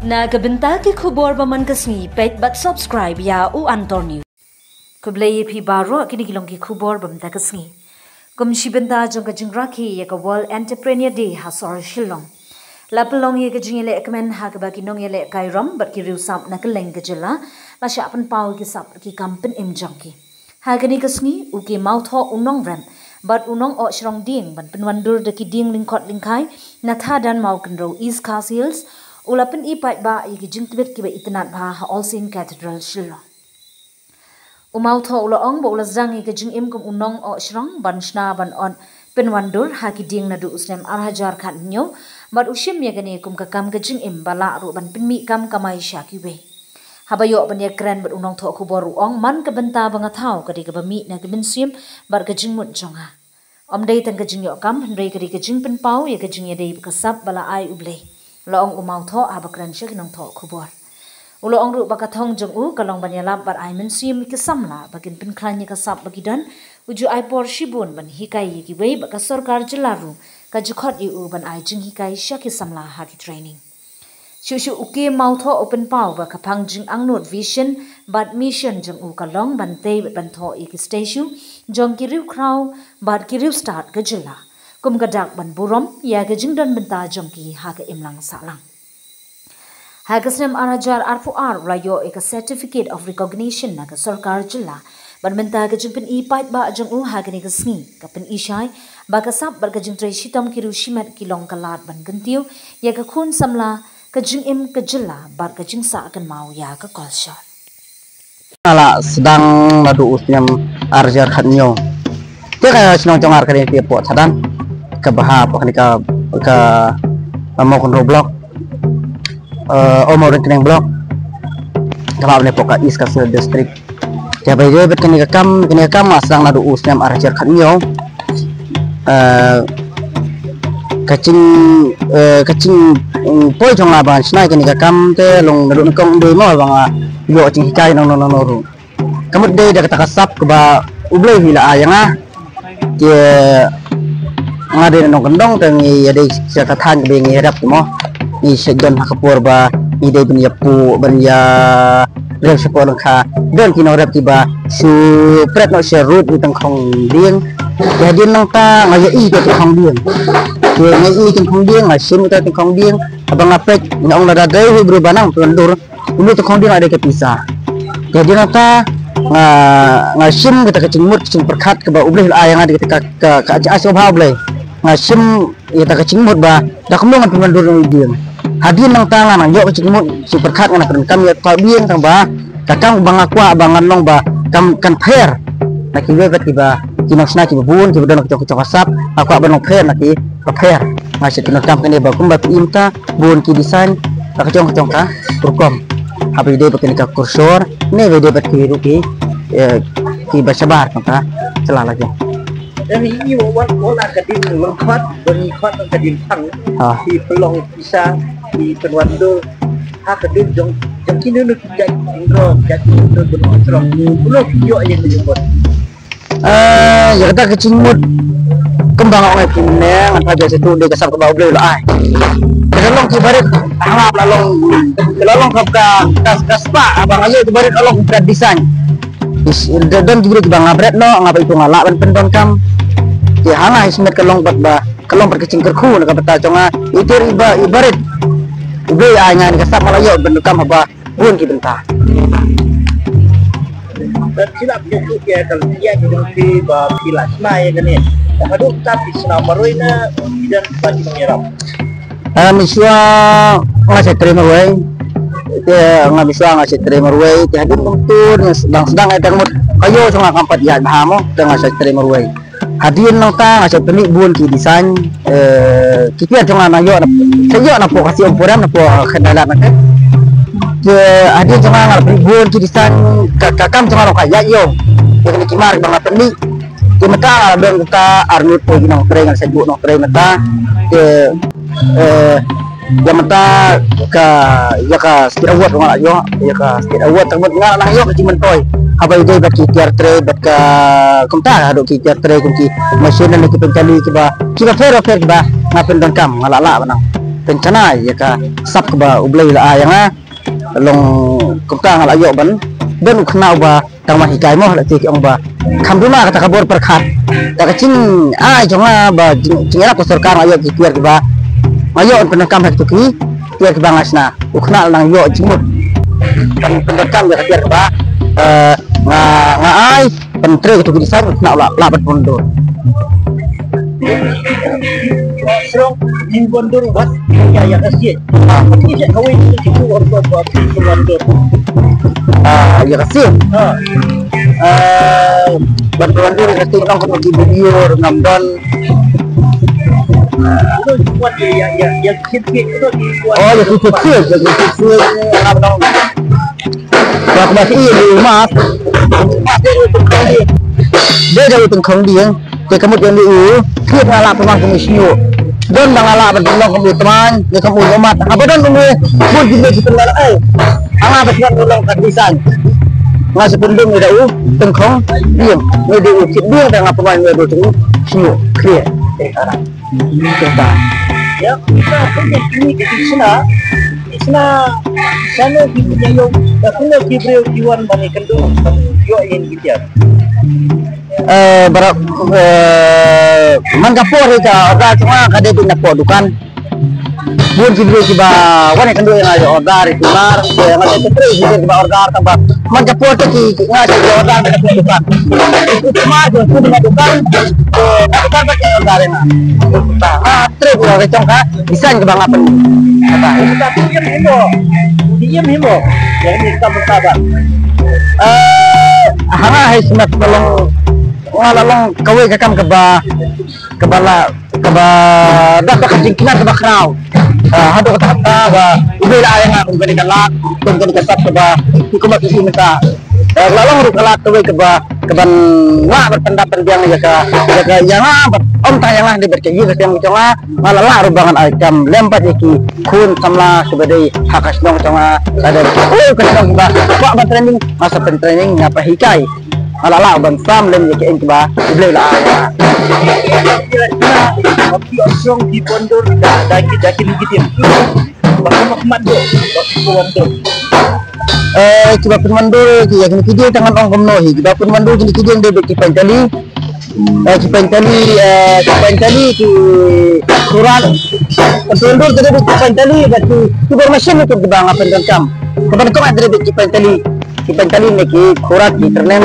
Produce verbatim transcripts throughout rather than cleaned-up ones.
Na ka bynta ki khubor ba man ka sngi, peit bad subscribe ïa U Antor News. Khublei ïa phi baroh, kine ki long ki khubor ba mynta ka sngi. Kum shi bynta jong ka jingrakhe ïa ka World Entrepreneur Day ha sor Shillong, la pynlong ïa ka jingïalehkmen ha kaba ki nongïalehkai rom bad ki riewsap na kylleng ka jylla la shah pynpaw ïa ki sap ki kam pynim jong ki. Ha kane ka sngi, u K Mawthoh, u nongrep bad u nongohshrong dieng ban pynwandur da ki dieng lyngkhot lyngkhai na Thadan Mawkynrew, East Khasi Hills, u la pyni paidbah ïa ki jingtbit kiba itynnad bha ha All Saint Cathedral, Shillong. U Mawthoh u la ong ba u la sdang ïa ka jingim kum u nongohshrong ban shna ban ot pynwandur ha ki dieng naduh u snem ar hajar khathynñiew, bad u shim ïa kane kum ka kam ka jingim ba lah ruh ban pynmih kam kamai sha kiwei. Haba ïoh ban ïakren bad u nongthoh khubor, u ong man ka bynta ba nga thaw ka dei kaba mih na ka mynsiem bad ka jingmut jong nga. Ym dei tang ka jingïoh kam, hynrei ka dei ka jingpynpaw ïa ka jingïadei bad ka sap ba la ai U Blei, la ong u Mawthoh haba kren sha ki nongthoh khubor. U la ong ruh ba ka thong jong u ka long ban ïalap bad ai mynsiem ïa ki samla ba kin pynkhlaiñ ïa ka sap ba ki don. U ju ai por shibun ban hikai ïa kiwei bad ka sorkar jylla ruh ka ju khot ïa u ban ai jinghikai sha ki samla ha ki training. Shuh shuh u K Mawthoh u pynpaw ba ka phang jingangnud, vision bad mission jong u ka long ban tei bad ban thoh ïa ki statue jong ki riewkhraw bad ki riewstad ka jylla kum ka dak ban burom ïa ka jingdon bynta jong ki ha ka imlang sahlang. Ha ka snem ar hajar arphew ar u la ïoh ïa ka Certificate of Recognition na ka sorkar jylla. Bad mynta ka jingpyni paidbah jong u ha kane ka sngi ka pyni shai ba ka sap bad ka jingtrei shitom ki riew shimet ki long ka lad ban kyntiew ïa ka khun samla, ka jingim ka jylla bad ka jingsah kynmaw ïa ka kolshor. Nga la sdang naduh u snem ar hajar khathynñiew. Te ka shnong jong nga ka dei ka Pok Thadan, kaba hap ha kane ka, ka Mawkynrew Block, eh, Mawryngkneng Block, kaba hap ne hapoh ka East Khasi Hills District. Te ba ïadei bad kane ka kam, kane ka kam nga sdang naduh u snem ar hajar khathynñiew. Eh, ka jing, eh, ka jing, mm, poi jong nga ban shna ïa kane ka kam te long naduh nyngkong, ym dei mo ba nga ïoh jinghikai nangno nangno ruh. Ka mut dei da kata ka sap kaba U Blei u la ai ïa nga. Te nga dei na nongkyndong te ngi ïadei sha ka thaiñ kaba ngi rep te mo. Ngi shait don ha ka por ba ngi dei ban ïapuh, ban ïarep shapoh lyngkha. Don ki nongrep kiba shu pret noh sha rud ïa ki tyngkhong dieng. Te hadien nangta nga ïohi ïa ki tyngkhong dieng. Te nga ïohi ïa ki tyngkhong dieng, nga shim ïa ki tyngkhong dieng. Haba nga peit, nga ong lada dei hi briew ba nang pyndur, une u tyngkhong dieng la dei ka pisa. Te hadien nangta nga, nga shim kata ka jingmut, ka jingpyrkhat kaba U Blei u la ai ïa nga, dei kata ka, ka, ka, ka jingai sngewbha U Blei. Nga shim ïa kata ka jingmut ba da kumno ngan pynwandur ïa une u dieng. Hadien nangta nga nang ïoh ka jingmut, jingpyrkhat, nga nang pyndonkam ïa kata ka dieng, tang ba ka kam ba nga kwah ba ngan long ba kan, kan pher na kiwei pat kiba, ki nongshna kiba bun kiba don ka jong, ka jong ka sap, nga kwah ban long pher na ki bapher. Nga shait pyndonkam kane ba kumba phi i mynta, bun ki design ka jong, ka jong ka rukom. Haba ïadei bad kane ka kolshor, ne ba ïadei bad ki ruh ki, eh, kiba shabar, kumta sha la la jong. Te ngi ïohi wat, wat la ka dien lyngkhot, ba ngi khot ka dien phang. Ha. Ki pynlong pisa, ki pynwandur ha ka dien jong, jong kino kino ki jait khynroo, jait khynroo jong u shrong. Uno ki ïoh ïa ka jingmut. Eh, ïa kata ka jingmut, kumba nga ong ïa phi mynne, ngan phai beit sha tu, dei ka sap kaba U Blei u la ai. Ka la long ki barit, ha nga la long, ka la long ka, ka, ka, ka spah, haba nga ïoh ki barit la long ka design. Is, don, don ki briew kiba nga bret noh, nga ba ito nga lah ban pyndonkam. Te ha nga hi shimet ka long pat ba, ka long pat ka jingkyrkhu na ka bynta jong nga. Iter i ba, i barit U Blei u ai nga ïa ka sap, nga la ïoh ban pyndonkam haba bun ki bynta. Te phi la pyndonkam ïa ka lynti jong phi ba phi la shna ïa kane. Te haduh mynta phi shna marwei ne phi don ba ki nongïarap? Ah, mynshuwa nga shait trei marwei. Te nga mynshuwa nga shait trei marwei. Te hadien kumto nga sdang, sdang ïa ka mut ka ïoh jong nga kam pat ïaid bha mo. Te nga shait trei marwei. Hadien nangta nga shait pynmih bun ki design, eh, ki tiar jong nga nang ïoh na, shait ïoh napoh Khasi Umphurem, napoh Khyndai Lad nangta. Te hadien jong nga nga la pynmih bun ki design, ka, ka kam jong nga long ka ïaid ïoh. Te kine ki mar ba nga pynmih. Te mynta nga la don kata arngut ki nongtrei, nga la shait buh nongtrei mynta. Te, eh, ïa mynta ka, ïa ka State Award nga la ïoh, ïa ka State Award, tang mut nga la nang ïoh ka jingmyntoi. Haba ïadei bad ki tiar trei, bad ka, kumta haduh ki tiar trei, kum ki machine ne ki pynjali kiba, kiba pher bapher kiba nga pyndonkam, nga la lah ban nang. pynchna ïa ka sap kaba U Blei la ai ïa nga. Long kumta nga la ïoh ban don u khynnah uba tang ban hikai mo, la te ki ong ba kham duna kata ka bor pyrkhat. Ta ka jing ai jong nga ba jing, jingïarap ka sorkar nga ïoh ki tiar kiba nga ïoh pyndonkam ha kito ki tiar kiba nga shna. U khynnah la nang ïoh jingmut. Kan pyndonkam ïa ka tiar kiba, eh, nga, nga ai. Pyntrei kito ki design, u khynnah u lah, lah ban pyndur. Shrong, ïa pyndur wat, ïa, ïa ka siej. Ïa ka siej, kawei tu ki tu orang tu buat pyndur. Ah, ïa ka siej. Ha. Ah, ban pyndur ïa ka siej, long kito ki video ngam don. Ïa, ïa, ïa, ïa, siej, siej, ïa, siej, siej, ïa, siej, siej, ngam don. Ba ka ba ki ïa u mas. Dei da u tyngkhong dieng. Te ka mut ïa u. Kit nga lah pynwan kum u shñiuh. Don ba nga lah ban pynlong kum u tmaiñ, ne kum u ïohmat. Haba don kum u bun ki lei ki pynlong ai. Nga ba sngewbha long ka design. Nga sa pynlong ïa da u tyngkhong dieng. Ïa da u kit dieng da nga pynwan ïa da u shñiuh. Clear. Eh, arah. Ïa, kita pun yang kini kita sena, sena, sana di punya yang, dah kena di beliau kiwan bani kendung, yo yang kita. Eh, barak, eh, man ka por hi ka order cuma ka dei bina por dukan. Bun ki beliau kiba wan yang kendung yang ada order itu lar, yang ada itu terus kiba order tambah. Man ka por tu ki, ki nga jadi order bina por dukan. Itu cuma tu bina dukan, eh, dukan pakai order yang. Ah, trip ka jong ka design kaba nga pynmih. Kata. Kita tu ïem himo. Ïem himo. Yang ni kita mengkabar. Eh, hanga hai smat tolong. Wala long kawei ka kam kaba, kaba la, kaba dah ka jingkynat kaba khraw. Ah, haduh kata kata ba ubi la ai nga kum kani ka lad, kum kani ka sap kaba, kum kani ka sap. Eh, la long ruh ka lad kawei kaba, kaban wah ban pyndap pynbiang ïa ka, ïa ka ïa nga bad ym tang ïa nga dei bad ka ïing ka sem jong nga, nga la lah ruh ba ngan ai kam lem bad ïa ki khun samla shuh ba dei ha ka shnong jong nga, ka dei. Oh, ka shnong ba kwah ban training, nga sa pyntraining, nga pynhikai. Nga la lah ban sam lem ïa ki ïing kiba U Blei la ai. Ki ong ki pyndur da, da ki, da ki, ki tim. Ba ka mak mat do, ba ki pyndur. Eh, kiba pynwandur ki ïa kine ki dieng tang ngan ong kumno hi. Kiba pynwandur kine ki dieng dei bad ki paintali. Eh, ki paintali, eh, ki paintali ki kurat. Pynwandur ki dei bad ki paintali bad ki, ki bor machine tu kiba nga pyndonkam. Kiba kong dei bad ki paintali. Ki paintali ne ki kurat ki ternem.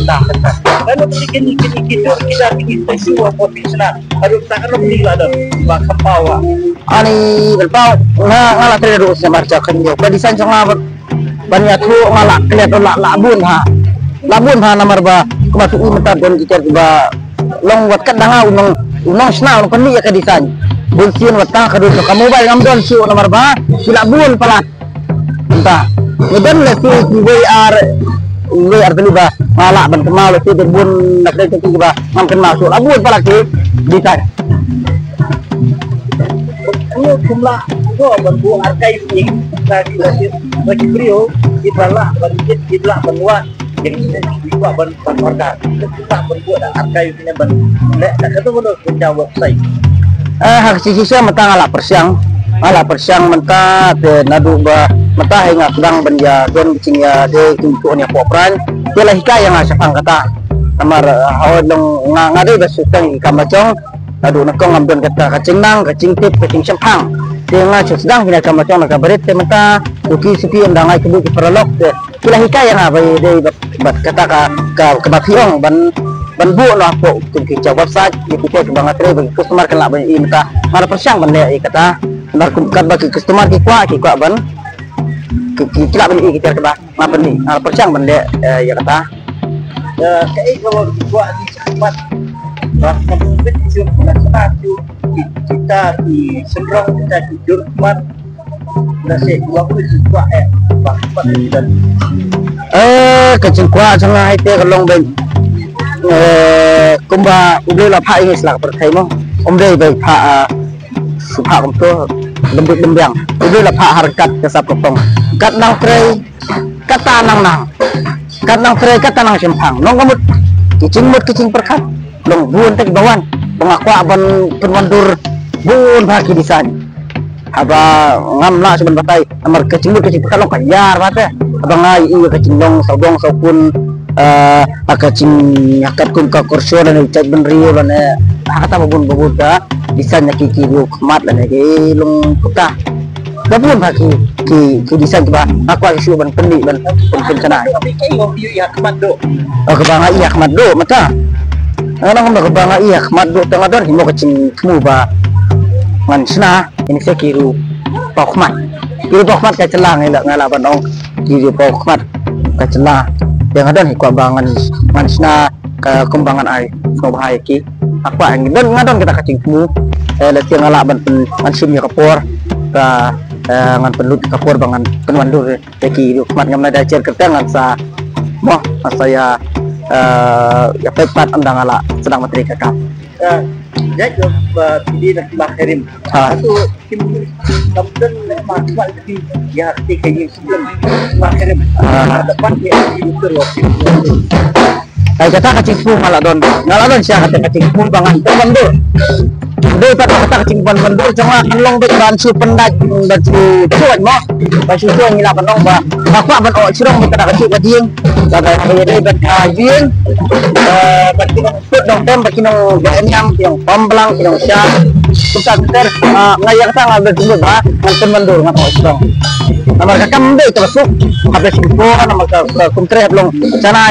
Dah, dah. Lalu kine, kine, kine ki dur ki dah kine ki su wa professional. Aduh, tak kena beli lah dah. Ba kham pawa. Ani ban paw nga, nga la trei ruh sha mar cha kan ïoh. Ka design jong nga ban, ban ïathuh nga la klet la, la bun ha. La bun ha namar ba kumba tu i mynta don ki ter ba long wat kat da nga u nong, u nong shna u nong pynmih ïa ka design. Bun sien wat tang ka don ka mobile ngam don shuh namar ba ki la bun palat. Mynta ngi don la shu kiwei ar, kiwei ar tylli ba nga lah ban kynmaw la shu, bun na kdei ki ba ngam kynmaw shuh, la bun palat ki design. Ngi kum lah ko ban buh archive ïa ki, ba ki briew kiba lah ban ïit, kiba lah ban wad, ïa ki, kiba lah ban, ban order, kiba lah ban buh da archive ne ban leh da kata ka website. Eh, ha ka shisha mynta nga la pyrshang, nga la pyrshang mynta te naduh ba mynta hi nga sdang ban ïa don jingïadei jingtuh ïa pop pran. Te la hikai ïa nga shaphang kata. Namar, eh, hoi long nga, nga dei ba shu tang ïa ka kam la jong. Naduh nyngkong ngam don kata ka jingnang, ka jingtip, ka jingshemphang. Te nga shu sdang hi na ka kam la jong na ka barit te mynta u ki suki ynda ngai ka buh ki paralok te ki la hikai ïa nga ba dei bad, bad kata ka, ka, kaba phi ong ban, ban buh noh hapoh ki, ki website, ïa kita kiba nga trei ba ki customer kan lah ban ïohi mynta. Nga la pyrshang ban leh ïa kata. Namar kum katba ki customer ki kwah, ki kwah ban, ki, ki, ki lah ban ïohi kita kiba nga pynmih. Nga la pyrshang ban leh, eh, ïa kata. Ïa kaei kaba ki kwah ki sngewbha. Ba ka pynbit shuh na kata shuh ki, kita ki shnong, kita ki jurmat. Eh, ka jingkwah jong nga ïa te ka long ba, eh, kumba U Blei la phah ïa ngi sha la ka pyrthei mo. Um dei ba phah, ah, shu phah kumto, dembit dembiang. U Blei la phah ha ryngkat ka sap ka pong. Kat nang trei, kata nang nang. Kat nang trei, kata nang shemphang. Nong ka mut, ki jingmut, ki jingpyrkhat. Long bun te kiba wan. Ba nga kwah ban pynwandur bun bha ki design. Haba ngam lah shuh ban batai. Namar ka jingmut ka jingpyrkhat long ka ïar bha te. Haba nga ïohi ka jinglong sawdong sawkun, eh, ha ka jingïakat kum ka korsor lane jait bynriew lane ha kata ba bun ba bun ka design ïa ki ki riew khmat lane ki long kata. Ba bun ba ki ki ki design kiba nga kwah shuh ban pynlih ban pyn pyn shna. Oh, kaba nga ïa khmat duh mata. Nga nang kaba nga ïa khmat duh te nga don hi mo ka jingthmu ba ngan shna. Ini se ki riew paw khmat. Ki riew paw khmat ka jylla ngi la nga la ban ong. Ki riew paw khmat ka jylla. Ïa nga don hi kwah ba ngan ngan shna ka kumba ngan ai. Sngewbha ïa ki. Nga kwah ngi don nga don kata ka jingthmu. Eh, lehse nga lah ban pyn ngan shim ïa ka por. Ka, eh, ngan pynlut ka por ba ngan pynwandur ïa ki riew khmat. Ngam lah da jer kyrteng ngan sa mo ngan sa ïa, eh, ïa peit pat ynda nga lah sdang ban trei ka kam. Eh, jait ba phi dei na Khymar Khyrim. Ha. Atu kim kam don ma ma ki ya ti ka ïing Khymar Khyrim. Ha. Dapat ki ki utur wa ki. Ai kata ka jingthmu nga la don. Nga la don sha kata ka jingthmu ba ngan pynwandur. Dei pat kata ka jingpynwandur jong nga kan long beit ban shu pyndait ban shu tuan mo. Ban shu tuan ngi la ban long ba. Ba kwah ban ot shrong beit kata ka jingpynwandur. Kata ka dei beit ka jing. Eh, bad ki nongput nongtem bad ki nongba em ñiam ki nongpom blang ki nongsha. Kumta ter, ah, nga ïa kata nga beit jingmut ba ngan pynwandur ngan ot shrong. Namar ka kam dei kaba suk. Haba shu tuan namar ka, ka kumtrei hap long. Shana